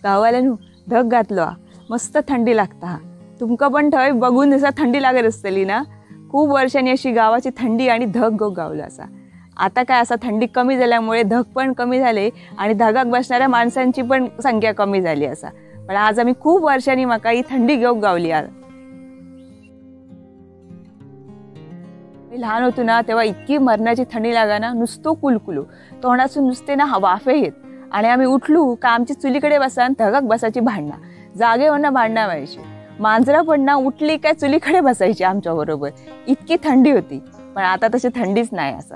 गांवाल्यान धग घातलो मस्त थंडी लागता. तुमकां पण थंय बघून असा थंडी लागत आसतली ना. खूप वर्षांनी अशी गावाची थंडी आणि धग गावलो असा. आता काय असा थंडी कमी झाल्यामुळे धग पण कमी झाले आणि धगाक बसणाऱ्या माणसांची पण संख्या कमी झाली असा. पण आज आम्ही खूप वर्षांनी माका ही थंडी घेऊन गावली. मी लहान होतो ना तेव्हा इतकी मरणाची थंडी लागा ना, नुसतो कुलकुलू तोंडासून नुसते ना वाफे येत. आणि आम्ही उठलू का आमची चुलीकडे बसा धगाक बसायची भांडणं, जागेवरनं भांडणं व्हायची. मांजरा पण ना उठली काय चुलीकडे बसायची आमच्याबरोबर, इतकी थंडी होती. पण आता तशी थंडीच नाही असा.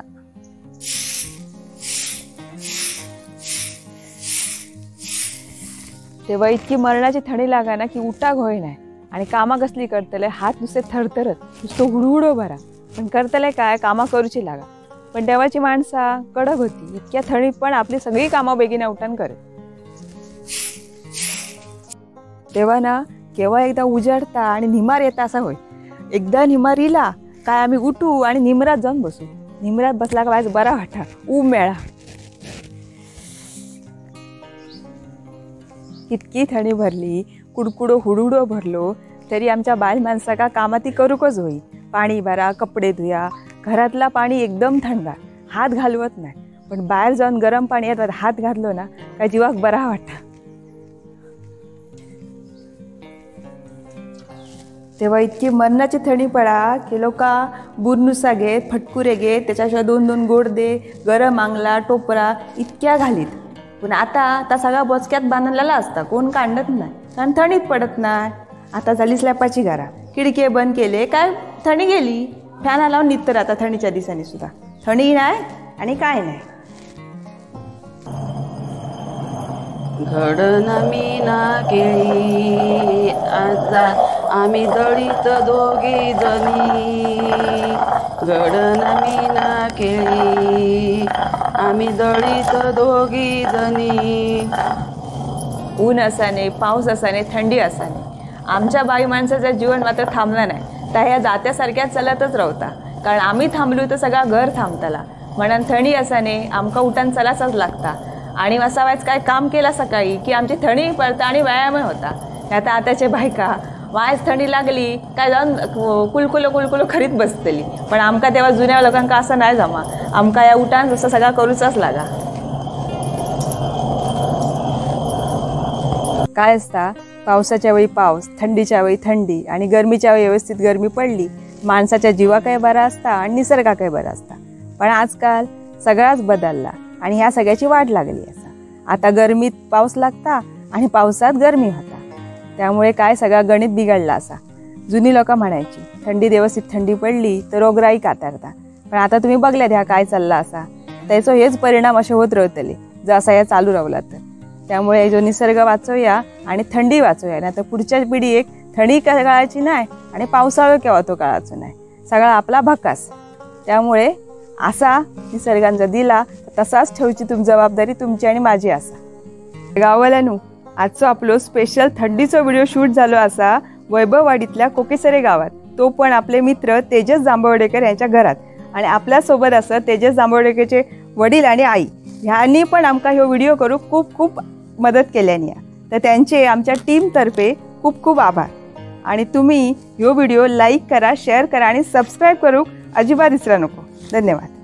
तेव्हा इतकी मरणाची थंडी लागा ना की उठा घोय नाही आणि कामा कसली करतले, हात नुसते थरथरत, नुसतं हुडहुडो भरा. पण करतले काय, कामा करूची लागा. पण तेव्हाची माणसा कडक होती, इतक्या थंडीत पण आपली सगळी कामं बेगीन उठान करत. तेव्हा ना केव्हा एकदा उजाडता आणि निमार येता असा होय. एकदा निमार इला काय आम्ही उठू आणि निमरात जाऊन बसू. निमरात बसला का बरा वाटा, ऊब मेळा. इतकी थंडी भरली, कुडकुडो हुडहुडो भरलो तरी आमच्या बायल माणसाका कामाती करूकच होई. पाणी भरा, कपडे धुया, घरातला पाणी एकदम थंड, हात घालवत नाही. पण बाहेर जाऊन गरम पाणी येतात हात घातलो ना काय जीवाक बरा वाटता. तेव्हा इतकी मरणाची थंडी पडा की लोका बुरनुसा घेत, फटकुरे घेत, त्याच्याशिवाय दोन दोन गोड दे, गरम आंगला टोपरा इतक्या घालीत. पण आता त्या सगळा बोचक्यात बांधलेला असता, कोण काढत नाही कारण थंडीत पडत नाही. आता झाली स्लॅपाची घरा, खिडके बंद केले काय थंडी गेली, फॅन लावून निघतं आता थंडीच्या दिवसांनी सुद्धा थंडी नाही आणि काय नाही. घडन मीना केळी आजा आम्ही दळीत दोघी जणी, घडन मीना केळी आम्ही दळीत दोघी जणी. ऊन असाने, पाऊस असाने, थंडी असाने, आमच्या बाई माणसाचं जीवन मात्र थांबलं नाही. त्या ह्या जात्यासारख्या चलतच राहता, कारण आम्ही थांबलो तर सगळा घर थांबतला. म्हणून थंडी असाने आमका उठान चलाचाच लागता. आणि असा काय काम केला सकाळी की आमची थंडी पडता आणि व्यायामही होता. आता आताचे बायका वायच थंडी लागली काय जाऊन कुलकुलो कुलकुलो खरीत बसतली. पण आमका तेव्हा जुन्या लोकांका असं नाही जमा, आमका या उठान जसं सगळा करूचाच लागा. काय असता पावसाच्या वेळी पाऊस, थंडीच्या वेळी थंडी आणि गरमीच्या वेळी व्यवस्थित गरमी पडली माणसाच्या जीवाकाय बरा असता आणि निसर्गाकाय बरा असता. पण आजकाल सगळाच बदलला आणि ह्या सगळ्याची वाट लागली असा. आता गरमीत पाऊस लागता आणि पावसात गरमी होता, त्यामुळे काय सगळा गणित बिघडला असा. जुनी लोकं म्हणायची थंडी व्यवस्थित थंडी पडली तर रोगराई कातरता. पण आता तुम्ही बघल्यात ह्या काय चालला असा, त्याचो हेच परिणाम असे होत राहतले जर असा ह्या चालू रावला तर. त्यामुळे जो निसर्ग वाचवूया आणि थंडी वाचवूया, नाही तर पुढच्या पिढी एक थंडी काळाची नाही आणि पावसाळा केव्हा तो काळाचो नाही, सगळा आपला भकास. त्यामुळे असा निसर्गांचा दिला तसाच ठेवची तुम जबाबदारी तुमची आणि माझी असा. गाववाल्यानू आजचो आपलो स्पेशल थंडीचो व्हिडिओ शूट झालो असा वैभववाडीतल्या कोकेसरे गावात, तो पण आपले मित्र तेजस जांभवडेकर यांच्या घरात. आणि आपल्यासोबत असं तेजस जांभवडेकरचे वडील आणि आई ह्यांनी पण आमका ह्यो व्हिडिओ करू खूप खूप मदत केल्यानी, तर त्यांचे आमच्या टीमतर्फे खूप खूप आभार. आणि तुम्ही ह्यो व्हिडिओ लाईक करा, शेअर करा आणि सबस्क्राईब करू अजिबात विसरू नको. धन्यवाद.